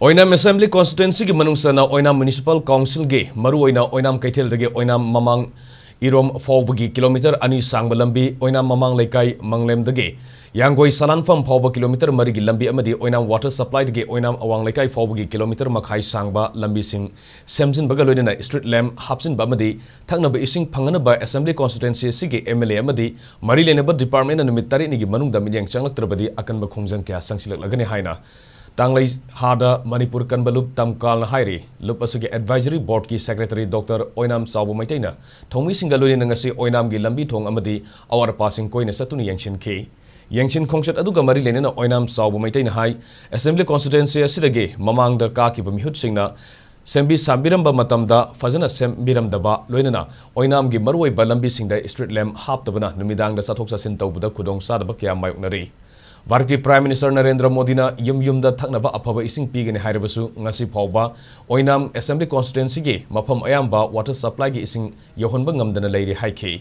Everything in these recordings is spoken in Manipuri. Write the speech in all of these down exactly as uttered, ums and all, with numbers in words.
ꯑꯣꯏꯅꯥꯝ Assembly Constituencyꯒꯤ ꯃꯅꯨꯡ ꯆꯟꯅ ꯑꯣꯏꯅꯥꯝ Municipal Councilꯒꯤ ꯃꯔꯨꯑꯣꯏꯅ ꯑꯣꯏꯅꯥꯝ ꯀꯩꯊꯦꯜꯗꯒꯤ ꯑꯣꯏꯅꯥꯝ ꯃꯃꯥꯡ ꯏꯔꯣꯝ ꯐꯥꯎꯕꯒꯤ kilometre ꯑꯅꯤ ꯁꯥꯡꯕ ꯂꯝꯕꯤ, ꯑꯣꯏꯅꯥꯝ ꯃꯃꯥꯡ ꯂꯩꯀꯥꯏ ꯃꯪꯂꯦꯝꯗꯒꯤ ꯌꯥꯡꯒꯣꯏ ꯁꯂꯥꯟꯐꯝ ꯐꯥꯎꯕ kilometre ꯃꯔꯤꯒꯤ ꯂꯝꯕꯤ ꯑꯃꯗꯤ ꯑꯣꯏꯅꯥꯝ Water Supplyꯗꯒꯤ ꯑꯣꯏꯅꯥꯝ ꯑꯋꯥꯡ ꯂꯩꯀꯥꯏ ꯐꯥꯎꯕꯒꯤ kilometre ꯃꯈꯥꯏ ꯁꯥꯡꯕ ꯂꯝꯕꯤꯁꯤꯡ ꯁꯦꯝꯖꯤꯟꯕꯒ ꯂꯣꯏꯅꯅ street lamp ꯍꯥꯞꯆꯤꯟꯕ ꯑꯃꯗꯤ ꯊꯛꯅꯕ ꯏꯁꯤꯡ ꯐꯪꯍꯟꯅꯕ Assembly Constituency ꯑꯁꯤꯒꯤ MLA ꯑꯃꯗꯤ ꯃꯔꯤ ꯂꯩꯅꯕ departmentꯅ ꯅꯨꯃꯤꯠ ꯇꯔꯦꯠꯅꯤꯒꯤ ꯃꯅꯨꯡꯗ ꯃꯤꯠꯌꯦꯡ ꯆꯪꯂꯛꯇ꯭ꯔꯕꯗꯤ ꯑꯀꯟꯕ ꯈꯣꯡꯖꯪ ꯀꯌꯥ ꯆꯪꯁꯤꯜꯂꯛꯂꯒꯅꯤ ꯍꯥꯏꯅ ꯇꯥꯡꯂꯩꯍꯥꯗ ꯃꯅꯤꯄꯨꯔ ꯀꯟꯕ ꯂꯨꯞ ꯇꯝꯀꯥꯜꯅ ꯍꯥꯏꯔꯤ꯫ ꯂꯨꯞ ꯑꯁꯤꯒꯤ Advisory Boardꯀꯤ Secretary Doctor ꯑꯣꯏꯅꯥꯝ ꯆꯥꯎꯕ ꯃꯩꯇꯩꯅ ꯊꯧꯃꯤꯁꯤꯡꯒ ꯂꯣꯏꯅꯅ ꯉꯁꯤ ꯑꯣꯏꯅꯥꯝꯒꯤ ꯂꯝꯕꯤ ꯊꯣꯡ ꯑꯃꯗꯤ ꯑꯋꯥꯠ ꯑꯄꯥꯁꯤꯡ ꯀꯣꯏꯅ ꯆꯠꯇꯨꯅ ꯌꯦꯡꯁꯤꯟꯈꯤ꯫ ꯌꯦꯡꯁꯤꯟ ꯈꯣꯡꯆꯠ ꯑꯗꯨꯒ ꯃꯔꯤ ꯂꯩꯅꯅ ꯑꯣꯏꯅꯥꯝ ꯆꯥꯎꯕ ꯃꯩꯇꯩꯅ ꯍꯥꯏ, Assembly Constituency ꯑꯁꯤꯗꯒꯤ ꯃꯃꯥꯡꯗ ꯀꯥꯈꯤꯕ ꯃꯤꯍꯨꯠꯁꯤꯡꯅ ꯁꯦꯝꯕꯤ ꯁꯥꯕꯤꯔꯝꯕ ꯃꯇꯝꯗ ꯐꯖꯅ ꯁꯦꯝꯕꯤꯔꯝꯗꯕ, ꯂꯣꯏꯅꯅ ꯑꯣꯏꯅꯥꯝꯒꯤ ꯃꯔꯨꯑꯣꯏꯕ ꯂꯝꯕꯤꯁꯤꯡꯗ street lamp ꯍꯥꯞꯇꯕꯅ ꯅꯨꯃꯤꯗꯥꯡꯗ ꯆꯠꯊꯣꯛ ꯆꯠꯁꯤꯟ ꯇꯧꯕꯗ ꯈꯨꯗꯣꯡꯆꯥꯗꯕ ꯀꯌꯥ ꯃꯥꯌꯣꯛꯅꯔꯤ꯫ ꯚꯥꯔꯠꯀꯤ Prime Minister ꯅꯔꯦꯟꯗ꯭ꯔ ꯃꯣꯗꯤꯅ ꯌꯨꯝ ꯌꯨꯝꯗ ꯊꯛꯅꯕ ꯑꯐꯕ ꯏꯁꯤꯡ ꯄꯤꯒꯅꯤ ꯍꯥꯏꯔꯕꯁꯨ ꯉꯁꯤ ꯐꯥꯎꯕ ꯑꯣꯏꯅꯥꯝ Assembly Constituencyꯒꯤ ꯃꯐꯝ ꯑꯌꯥꯝꯕ water supplyꯒꯤ ꯏꯁꯤꯡ ꯌꯧꯍꯟꯕ ꯉꯝꯗꯅ ꯂꯩꯔꯤ ꯍꯥꯏꯈꯤ꯫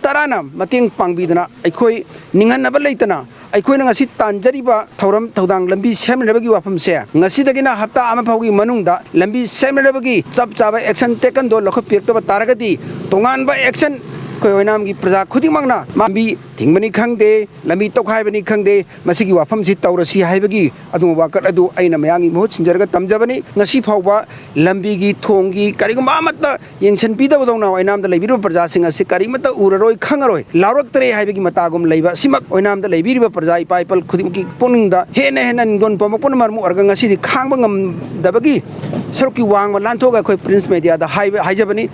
ꯇꯔꯥꯅ ꯃꯇꯦꯡ ꯄꯥꯡꯕꯤꯗꯅ ꯑꯩꯈꯣꯏ ꯅꯤꯡꯍꯟꯅꯕ ꯂꯩꯇꯅ ꯑꯩꯈꯣꯏꯅ ꯉꯁꯤ ꯇꯥꯟꯖꯔꯤꯕ ꯊꯧꯔꯝ ꯊꯧꯗꯥꯡ ꯂꯝꯕꯤ ꯁꯦꯝꯅꯅꯕꯒꯤ ꯋꯥꯐꯝꯁꯦ ꯉꯁꯤꯗꯒꯤꯅ ꯍꯞꯇꯥ ꯑꯃ ꯐꯥꯎꯒꯤ ꯃꯅꯨꯡꯗ ꯂꯝꯕꯤ ꯁꯦꯝꯅꯅꯕꯒꯤ ꯆꯞ ꯆꯥꯕ action taken ꯗꯣ ꯂꯧꯈꯠꯄꯤꯔꯛꯇꯕ ꯇꯥꯔꯒꯗꯤ ꯇꯣꯉꯥꯟꯕ action ꯑꯩꯈꯣꯏ ꯑꯣꯏꯅꯥꯝꯒꯤ ꯄ꯭ꯔꯖꯥ ꯈꯨꯗꯤꯡꯃꯛꯅ ꯂꯝꯕꯤ ꯊꯤꯡꯕꯅꯤ ꯈꯪꯗꯦ, ꯂꯝꯕꯤ ꯇꯧꯈꯥꯏꯕꯅꯤ ꯈꯪꯗꯦ, ꯃꯁꯤꯒꯤ ꯋꯥꯐꯝꯁꯤ ꯇꯧꯔꯁꯤ ꯍꯥꯏꯕꯒꯤ ꯑꯗꯨꯒꯨꯝꯕ ꯋꯥꯀꯠ ꯑꯗꯨ ꯑꯩꯅ ꯃꯌꯥꯝꯒꯤ ꯃꯍꯨꯠ ꯁꯤꯟꯖꯔꯒ ꯇꯝꯖꯕꯅꯤ꯫ ꯉꯁꯤ ꯐꯥꯎꯕ ꯂꯝꯕꯤꯒꯤ ꯊꯣꯡꯒꯤ ꯀꯔꯤꯒꯨꯝꯕ ꯑꯃꯠꯇ ꯌꯦꯡꯁꯤꯟꯕꯤꯗꯕꯗꯧꯅ ꯑꯣꯏꯅꯥꯝꯗ ꯂꯩꯕꯤꯔꯤꯕ ꯄ꯭ꯔꯖꯥꯁꯤꯡ ꯑꯁꯤ ꯀꯔꯤꯃꯠꯇ ꯎꯔꯔꯣꯏ, ꯈꯪꯉꯔꯣꯏ, ꯂꯥꯎꯔꯛꯇ꯭ꯔꯦ ꯍꯥꯏꯕꯒꯤ ꯃꯇꯥꯒꯨꯝ ꯂꯩꯕ ꯑꯁꯤꯃꯛ ꯑꯣꯏꯅꯥꯝꯗ ꯂꯩꯕꯤꯔꯤꯕ ꯄ꯭ꯔꯖꯥ ꯏꯄꯥ ꯏꯄꯜ ꯈꯨꯗꯤꯡꯃꯛꯀꯤ ꯄꯨꯛꯅꯤꯡꯗ ꯍꯦꯟꯅ ꯍꯦꯟꯅ ꯅꯤꯡꯗꯣꯟ ꯄꯣꯝꯃꯛꯄꯅ ꯃꯔꯝ ꯑꯣꯏꯔꯒ ꯉꯁꯤꯗꯤ ꯈꯥꯡꯕ ꯉꯝꯗꯕꯒꯤ ꯁꯔꯨꯛꯀꯤ ꯋꯥꯡꯃ ꯂꯥꯟꯊꯣꯛꯑꯒ ꯑꯩꯈꯣꯏ Prints Mediaꯗ ꯍꯥꯏꯕ, ꯍꯥꯏꯖꯕꯅꯤ꯫